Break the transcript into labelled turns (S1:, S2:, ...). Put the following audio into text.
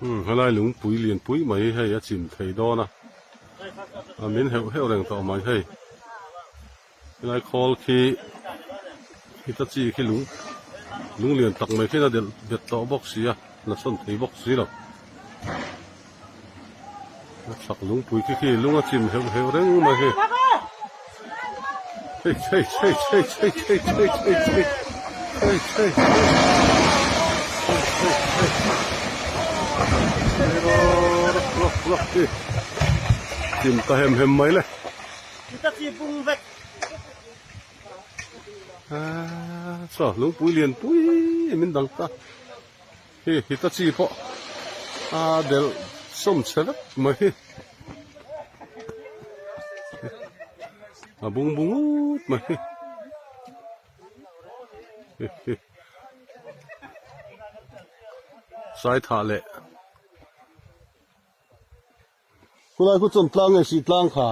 S1: Umm helai lungpui lianpui mai hi hei a chim thei dawn a, a min heuh heuh reng tawh mai hei. Helai khawl khi hitachi khi lung lung lian tak mai khian a delh bet tawh bawk si a, la sawn thei bawk si lo. A chhak lungpui khi khi lung a chim heuh heuh reng mai hei. Hei hei hei hei hei hei hei hei hei hei hei hei hei hei rawk rawk rawk hi chim ta hem hem mai le.
S2: Hitachi bung vek.
S1: Ah, saw lungpui lian pui min dang ta. Hi Hitachi pawh a delh sawm chhe vek mai hi. A bung bung ut mai hi. Sai thah leh. Khulai khu chuan tlang nge sih tlang kha.